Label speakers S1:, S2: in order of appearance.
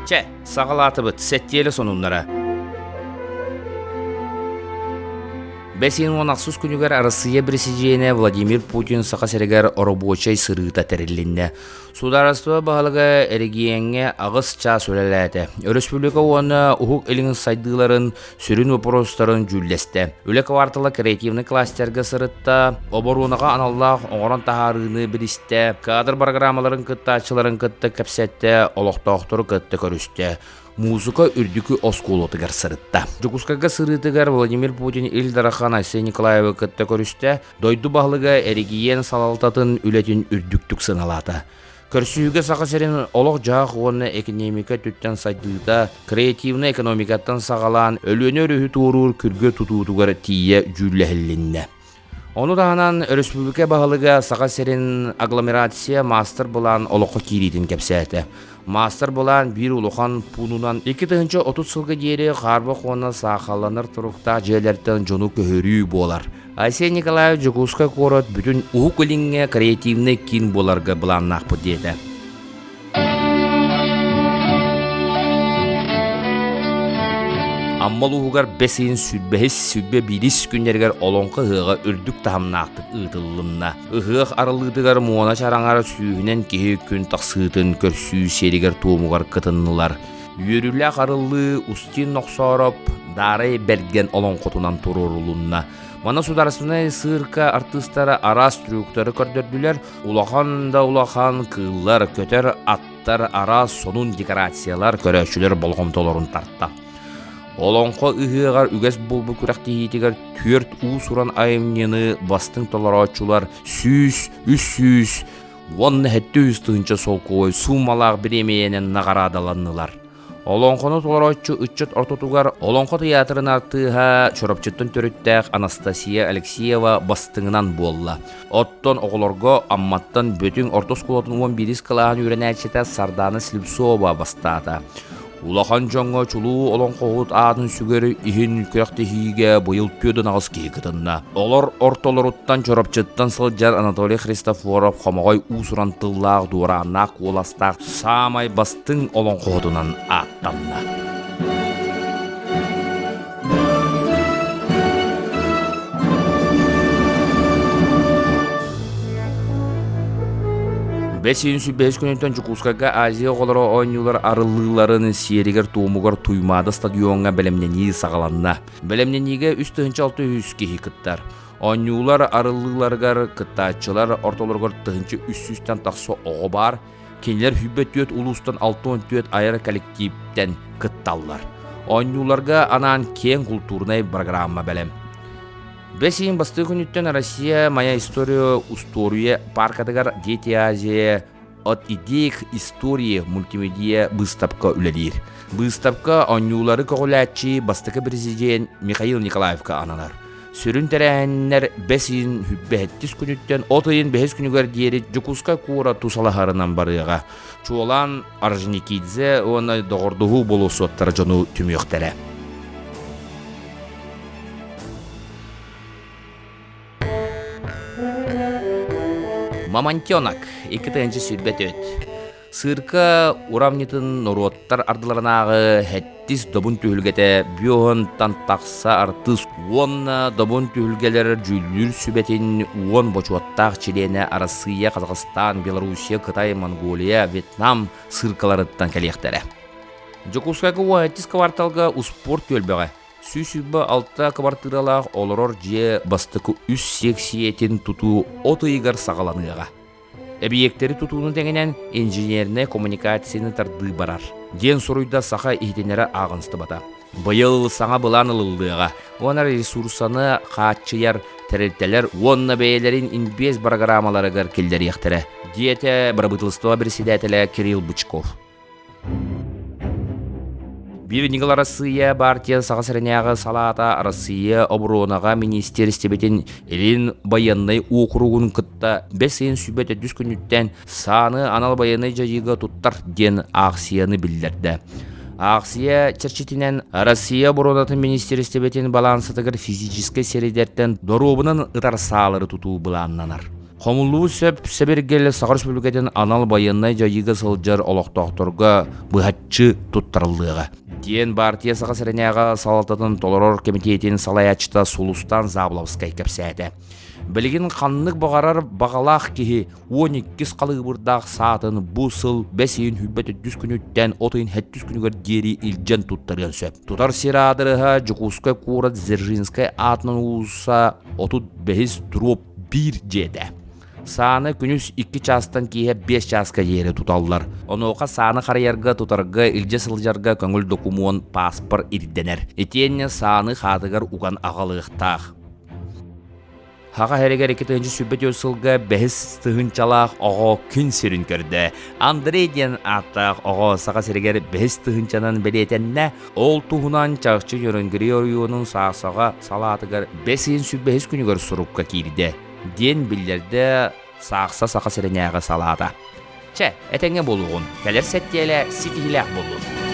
S1: Чэ, саҕалаатыбыт сэттиэлэ сонуннара. Бэс ыйын уон ахсыс күнүгэр Арассыыйа Бэрэсидьиэнэ Владимир Путин Саха сиригэр оробуочай сырыыта тэрилиннэ. Судаарыстыба баһылыга эрэгийиэҥҥэ аҕыс чаас үлэлээтэ. Өрөспүүбүлүкэ уонна Уһук Илин сайдыыларын сүрүн боппуруостарын дьүүллэстэ. Үлэ квартала креативнай кластерга сырытта, оборуонаҕа аналлаах оҥорон таһаарыыны билистэ, кадр программаларын кыттааччыларын кытта кэпсэттэ, олохтоохтору кытта көрүстэ. Музыка үрдүкү оскуолатыгар сырытта. Дьокуускайга сырыытыгар Владимир Путин Ил Дархан Айсен Николаевы кытта көрүстэ, дойду баһылыга эрэгийиэн салалтатын үлэтин үрдүктүк сыаналаата. Көрсүһүүгэ Саха сирин олох-дьаһах уонна экэниэмикэ өттүттэн сайдыыта, креативнай экономикаттан саҕалаан Өлүөнэ өрүһү туоруур күргэ тутуутугар тиийэ дьүүллэһилиннэ. Ону таһынан өрөспүүбүлүкэ баһылыга Саха сирин агломерация маастар-былаан олоххо киириитин кэпсээтэ. Маастар-былаан биир улахан пуунунан 2030 сылга диэри хаарбах уонна саахалланар туруктаах дьиэлэртэн дьону көһөрүү буолар. Айсен Николаев Дьокуускай куорат бүтүн Уһук Илиҥҥэ креативнай киин буоларга былааннаахпыт диэтэ. Амма улууһугар бэс ыйын сүүрбэһис, сүүрбэ биирис күннэригэр Олоҥхо ыһыаҕа үрдүк таһымнаахтык ыытыллынна. Ыһыах арыллыытыгар муона чараҥар сүүһүнэн киһи күн тахсыытын көрсүү сиэригэр-туомугар кытыннылар. Үөрүүлээх арыллыы Устин Нохсоороп Даарай Бэргэн олоҥхотунан туруорулунна. Манна судаарыстыбаннай сыырка артыыстара араас трюктары көрдөрдүлэр, улахан да улахан кыыллар, көтөр аттар, араас сонун декорациялар көрөөччүлэр болҕомтолорун тарта. Олоҥхо ыһыаҕар үгэс буолбут күрэхтэһиитигэр түөрт уус-уран айымньыны бастыҥ толорооччулар 100, 300 уонна 700 тыһыынча солкуобай суумалаах бириэмийэнэн наҕараадаланнылар. Олоҥхону толорооччу ыччат ортотугар Олоҥхо тыйаатырын артыыһа Чурапчыттан төрүттээх Анастасия Алексеева бастыҥынан буолла. Оттон оҕолорго Амматтан Бөтүҥ орто оскуолатын уон биирис кылааһын үөрэнээччитэ Сардаана Слепцова бастаата. Улахан дьоҥҥо чулуу олоҥхоһут аатын сүгэр иһин күрэхтэһиигэ быйыл түөрт аҕыс киһи кытынна. Олор ортолоруттан Чурапчыттан сылдьар Анатолий Христофоров хомоҕой уус-уран тыллаах дуорааннаах куоластаах саамай бастыҥ олоҥхоһутунан ааттанна. Бэс ыйын сүбэһис күнүттэн Дьокуускайга Азия оҕолоро оонньуулар арыллыыларын сиэригэр-туомугар Туймаада стадиоҥҥа бэлэмнэнии саҕаланна. Бэлэмнэниигэ 3600 киһи кыттар. Оонньуулар арыллыыларыгар кыттааччылар ортолоругар 1300-тэн тахса оҕо баар. Кинилэр 24 улуустан 64 айар коллективтэн кытталлар. Оонньууларга анаан киэҥ култуурунай программа бэлэм. Бэс ыйын бастакы күнүттэн Россия «Моя история» устуоруйа пааркатыгар «Дети Азии» от идей к истории мультимедиа быыстапка үлэлиир. Быыстапка оонньуулары көҕүлээччи бастакы президент Михаил Николаевка ананар. Сүрүн тэрээһиннэр бэс ыйын бэһэттис күнүттэн от ыйын бэһис күнүгэр диэри Дьокуускай куорат тусалаһарынан барыаҕа. Чуолаан Орджоникидзе уонна доҕордоһуу болуоссуоттара дьону түмүөхтэрэ. Мамонтенок 2 сүүрбэ Сыырка урамньытын норуоттар ардыларынааҕы сэттис добун түһүлгэтэ биоһонтан тахса артыыс уонна добун түһүлгэлэр дьүүллүүр сүбэтин уон бочуоттаах чилиэнэ Арассыыйа, Казахстан, Белоруссия, Кытай, Монголия, Вьетнам сыыркаларыттан кэлиэхтэрэ. Дьокуускайга уон сэттис кварталга успуорт түөлбэҕэ 126 кыбартыыралаах олорор дьиэ бастакы үс сиэксийэтин тутуу от ыйыгар саҕаланыаҕа. Эбийиэктэри тутууну тэҥинэн инженернэй коммуникацияны тардыы барар, диэн суруйда Саха иһитиннэрэр ааҕыныстыбата. Быйыл саҥа былаан ылыллыаҕа уонна ресурсаны хааччыйар тэрилтэлэр уонна бэйэлэрин инбиэс бырагыраамаларыгар киллэриэхтэрэ, диэтэ бырабыыталыстыба председателэ Кирилл Бычков. Биир ньыгыл Арассыыйа партия Саха сиринээҕи салаата Арассыыйа оборуонаҕа министиэристибэтин Илин байыаннай уокуругун кытта бэс ыйын сүүрбэ төрдүс күнүттэн сааны анал байыаннай дьайыыга туттар диэн аахсыйаны биллэрдэ. Аахсыйа чэрчитинэн Россия оборуонатын министиэристибэтин балаансатыгар физическэй сирэйдэртэн доруобунан ытар саалары тутуу былааннанар. Хомуллубут сөп сэбиргэл Саха Республикатын анал байыаннай дьайыыга сылдьар олохтоохторго быһаччы туттарыллыаҕа, диэн баартыйа Саха сиринээҕи салалтатын толорор кэмитиэтин салайааччыта Сулустан Забловскай кэпсээтэ. Билигин ханнык баҕарар баҕалаах киһи 12 халыыбырдаах саатын бу сыл бэс ыйын 24 күнүттэн от ыйын 7 күнүгэр диэри илдьэн туттарыан сөп. Тутар сир аадырыһа Дьокуускай куорат Дзержинскай аатынан уулусса 35 дроп биир дьиэтэ. Сааны күнүс 2 чаастан киэһэ 5 чааска диэри туталлар. Онуоха сааны харайарга, тутарга, илдьэ сылдьарга көҥүл докумуон, пааспар ирдэнэр. Итиэннэ сааны хаатыгар уган аҕалыахтаах. Хаха иһэригэр 2024 сылга бэһис тыһыынчалаах оҕо күн сирин көрдө. Андрей диэн ааттаах оҕо Саха сиригэр бэһис тыһыынчанан бэлиэтэннэ. Ол туһунан чахчы Нөрөнгүрүй оройуонун Саасаҕа салаатыгар бэс ыйын сүбэһис күнүгэр сурукка киирдэ, диэн биллэрдэ Саахса Саха сиринээҕи салаата. Чэ, этэҥҥэ буолуоҕун, кэлэр сэттиэлэ ситиһиилээх буоллун.